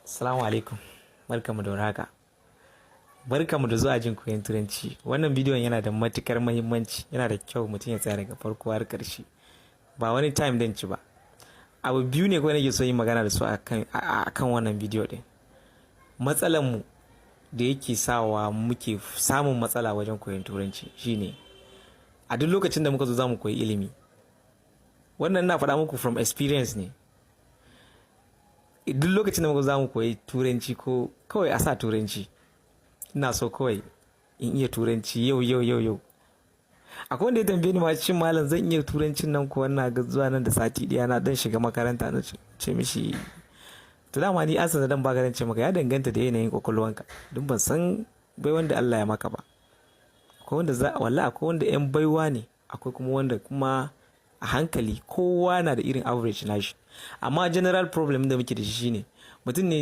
Assalamu alaikum. Barkamu da warhaka. Barkamu da zuwa jin koyon Turanci. Wannan bidiyon yana da matukar muhimmanci. Yana da kyau mutum ya tsaya daga farko har ƙarshe. Ba wani time dan ci ba. Abu biyu ne kawai nake so yin magana da su akan wannan bidiyo din. Matsalar mu da yake sawa muke samun matsala wajen koyon Turanci shine a duk lokacin da muka zo za mu koyi ilimi. Wannan ina faɗa muku from experience ne. Duk lokacin da muka za mu koyi Turanci, ko kawai a sa Turanci, ina so kawai in iya Turanci yau yau yau yau. Akwai wanda ya tambaye ni ma, "Shin malam, zan iya Turancin nan ko wannan ga zuwa nan da sati ɗaya na dan shiga makaranta?" Na ce mishi, to dama ni ansa da dan baka, ce maka ya danganta da yanayin kwakwalwanka, don ban san bai wanda Allah ya maka ba. Akwai wanda za, wallahi akwai wanda yan baiwa ne, akwai kuma wanda kuma a hankali. Kowa na da irin average nashi, amma general problem da muke da shi shine mutum ne